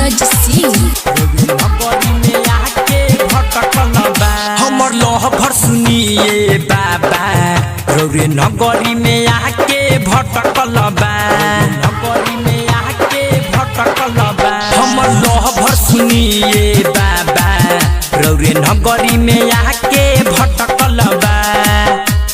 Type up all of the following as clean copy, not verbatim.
नीरज सिंह। नगरी में आके भटकल बा। हमर लहभर सुनिए बाबा, रौरे नगरी में आके भटकल बा। नगरी में आके भटकल बा। हमर लहभर सुनिए बाबा, रौरे नगरी में आके भटकल बा।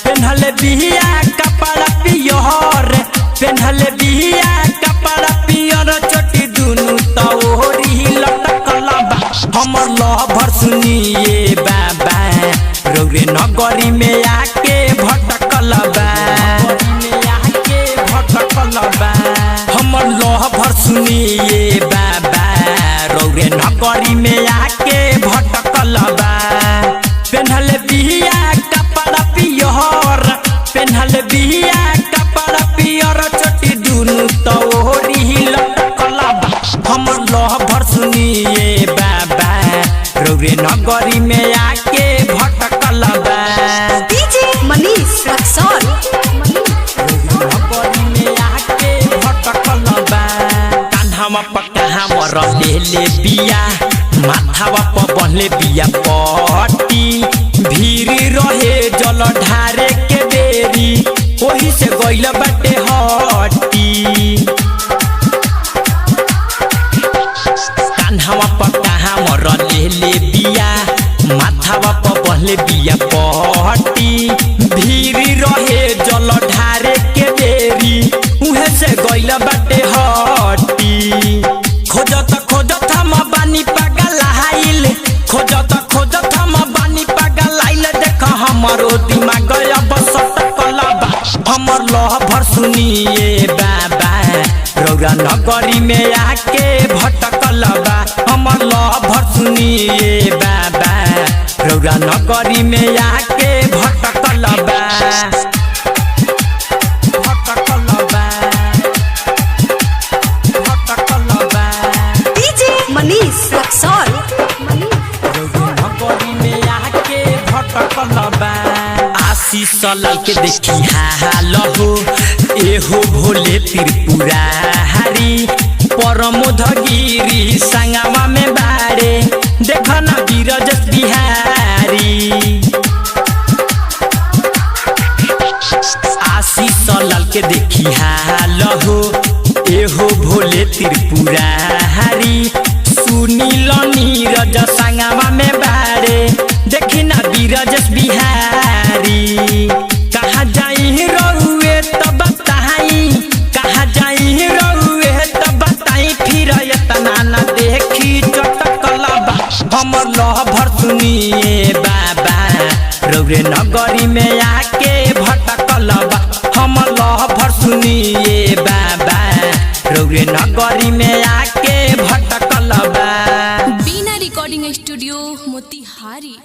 पेन्हले बिहिया कपड़ा पियर, पेन्हले बिहिया कपड़ा पियर, चोटी दुनु त ओहरी लटकल बा। हमर लहभर सुनिए बाबा, रौरे नगरी में आके भटकल बा। में आके भटकल बा। हमर लहभर सुनिए बाबा, रौरे नगरी में आके भटकल बा। पेन्हले बिहिया कपड़ा पियर, पेन्हले बिहिया कपड़ा पियर, चोटी दुनु त ओहरी लटकल बा। हमर लहभर सुनिए बाबा, रौरे नगरी में आके भटकल बा। डीजे मनीष रक्सौल। नगरी में आके भटकल बा। कान्हावा पर कहाँवर लेले बिया, माथावा पर बन्हले बिया पट्टी। भीड़ रहे जल ढारे के बेरी, ओही से गइल बाटे हट्टी। कान्हावा पर कहाँवर लेले बिया, माथावा पर बन्हले बिया पट्टी। भीड़ रहे जल ढारे के बेरी, उहे से गइल बाटे हट्टी। खोजत खोजत हम बानी पागल आइल, खोजत खोजत हम बानी पागल आइल। देख हमरो दिमाग अब सटकल बा। हमर लहभर सुनिए बाबा, रौरा नगरी में आके भटकल बा। हमर लहभर सुनिए बाबा, रौरा नगरी में आके भटकल बा। भटकल बा। भटकल बा। डीजे मनीष रक्सौल। नगरी में आके भटकल बा। आशीष लाल के देखी हाल हो, एहो भोले त्रिपुरारी। परमोध गिरी संगवा में बारे, देख न बीरज बिहारी। आशीष लाल के देखी हाल हो, एहो भोले त्रिपुरारी। सुनील नीरज संगवा में बारे, देखी ना बीरज बिहारी। कहाँ जाई रहुए त बताई, कहाँ जाई रहुए त बताई। फिर एतना न देखी चटकल बा। हमर लहभर सुनिए बाबा, रौरे नगरी में आके भटकल बा। हमर लहभर सुनिए बाबा, रौरे नगरी में आके भटकल बा। बीना रिकॉर्डिंग स्टूडियो मोतिहारी।